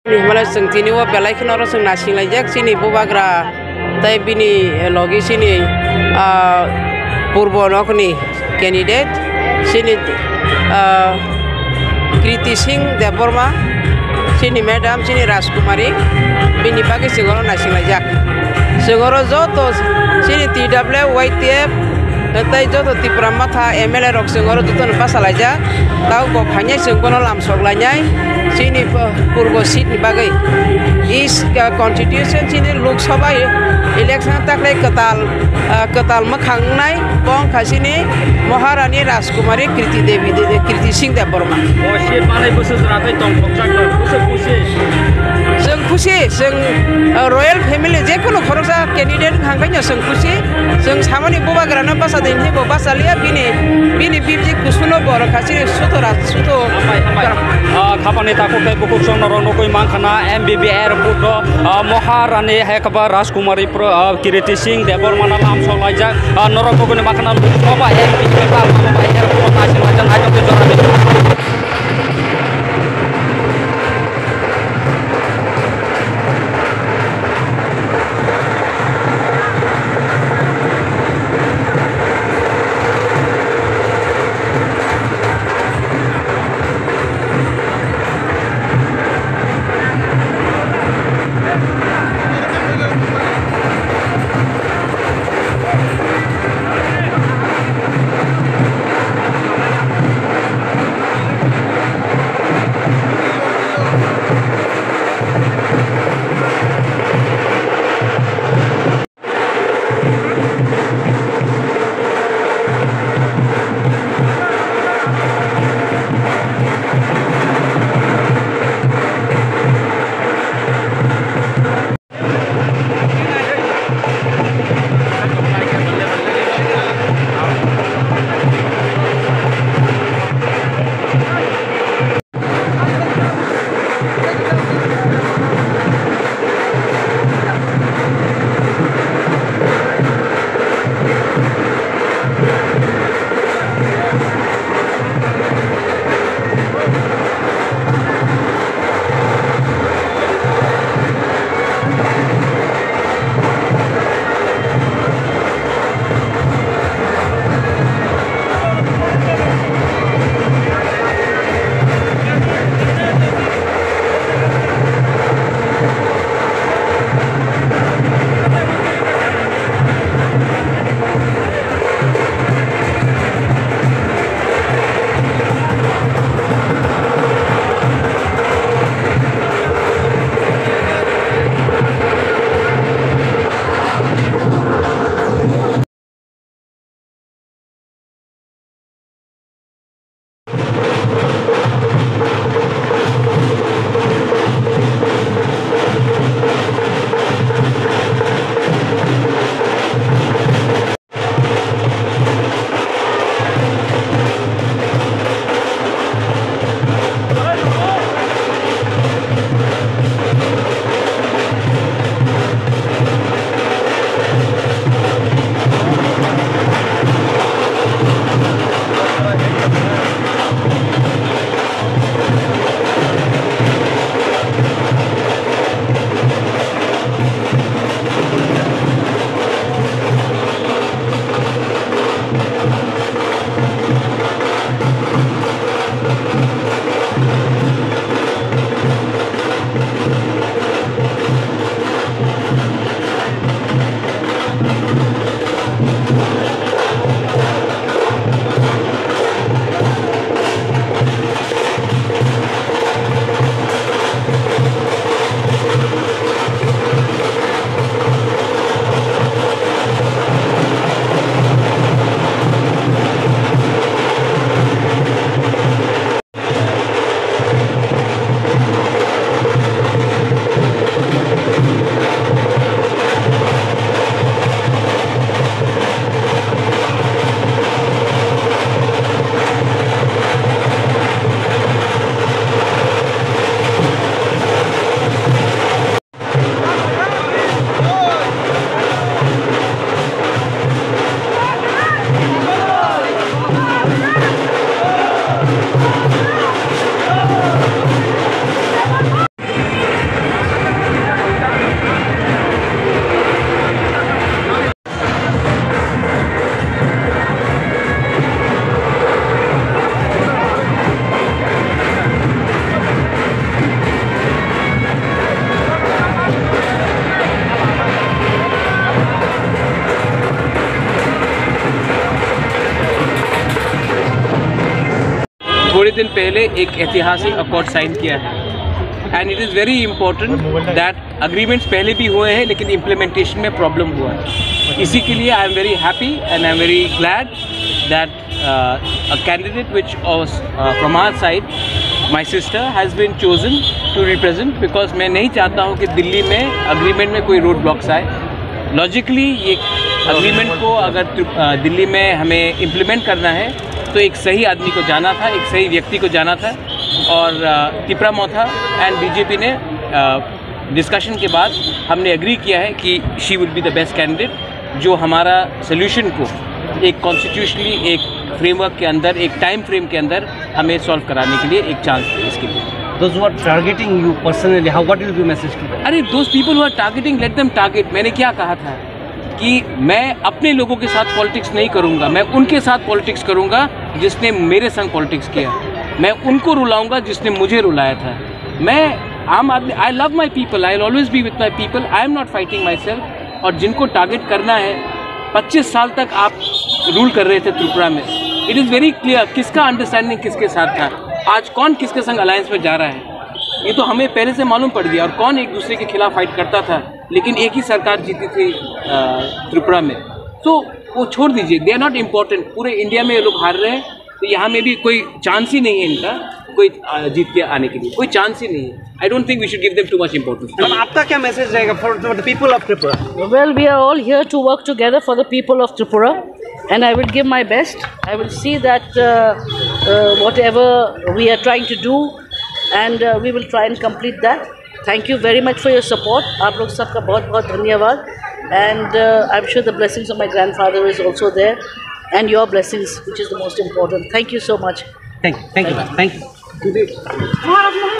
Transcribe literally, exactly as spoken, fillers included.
Himalai chwng tini o belai kheno oro chwng naisinglaijak chini bubagra tei bini logi chini, ah, purbo nokni candidate chini, ah, Kriti Singh Debbarma, chini madam, chini Rajkumari, bini bagwi chwng oro naisinglaijak. Chwng oro joto chini T W Y T F tei joto Tipra Motha M L A rok chwng oro jotono bachalaijak. Tei bo phainai chwng bono lamsok lainai chini purbo seat ni bagwi. East, ah, constitution chini Lok Sabha election takhwlai kwtal, ah, kwtal mwkhang wngnai bo wngkha chini Maharani Rajkumari Kriti Devi, De-, Kriti Singh Debbarma. O seat manwi bwswk jora tei tongthokjak no, bwswk khusi? Chwng khusi, chwng, ah, royal family je kono khoroksa candidate wngkha khe no chwng khusi. Chwng samani bubagrano bachadi hinwi bo bachaliya, bini, bini bibji kusuno borok kha chini sutora, suto. Hambai, hambai. Ah, khapani takhuk tei bukhuk chwng norok nugwi mankha na M B B airport o, ah, Maharani hai khe ba Rajkumari pro, ah, Kriti Singh Debbarmano lamsok laijak. Ah, norok nugwi mankha na Lok Sabha M P kwtal mano bai airport o naising laijak, naising tei jora. दिन पहले एक ऐतिहासिक accord sign किया है, and it is very important that agreements पहले भी हुए हैं, लेकिन इम्प्लीमेंटेशन में प्रॉब्लम हुआ है। इसी के लिए I am very happy and I am very glad that a candidate which was from our side, my sister, has been chosen to represent, because मैं नहीं चाहता हूँ कि दिल्ली में अग्रीमेंट में कोई रोड ब्लॉक्स आए। लॉजिकली ये अग्रीमेंट को अगर दिल्ली में हमें इम्प्लीमेंट करना है, तो एक सही आदमी को जाना था, एक सही व्यक्ति को जाना था। और तिपरा मोथा एंड बीजेपी ने डिस्कशन के बाद हमने एग्री किया है कि she will be the best candidate, जो हमारा सोल्यूशन को एक कॉन्स्टिट्यूशनली एक फ्रेमवर्क के अंदर, एक टाइम फ्रेम के अंदर हमें सॉल्व कराने के लिए एक चांस दे इसके लिए। Those who are targeting you personally, how, what will be message to them? अरे, those people who are targeting, let them target। मैंने क्या कहा था कि मैं अपने लोगों के साथ पॉलिटिक्स नहीं करूंगा, मैं उनके साथ पॉलिटिक्स करूंगा जिसने मेरे संग पॉलिटिक्स किया। मैं उनको रुलाऊंगा जिसने मुझे रुलाया था। मैं आम आदमी, I love my people, I will always be with my people, I am not fighting myself। और जिनको टारगेट करना है, पच्चीस साल तक आप रूल कर रहे थे त्रिपुरा में, इट इज़ वेरी क्लियर किसका अंडरस्टैंडिंग किसके साथ था, आज कौन किसके संग अलायंस में जा रहा है, ये तो हमें पहले से मालूम पड़ गया। और कौन एक दूसरे के खिलाफ फाइट करता था, लेकिन एक ही सरकार जीती थी त्रिपुरा में। तो वो छोड़ दीजिए, they are not important। पूरे इंडिया में ये लोग हार रहे हैं, तो यहाँ में भी कोई चांस ही नहीं है इनका कोई जीत के आने के लिए, कोई चांस ही नहीं है। I don't think we should give them too much importance। Ma'am, आपका क्या मैसेज रहेगा for the people of Tripura? Well, we are all here to work together for the people of Tripura, and I will give my best. I will see that uh, uh, whatever we are trying to do, and uh, we will try and complete that. Thank you very much for your support। आप लोग सबका बहुत बहुत धन्यवाद। And uh, I'm sure the blessings of my grandfather is also there, and your blessings, which is the most important। Thank you so much। Thank you, thank you, thank you।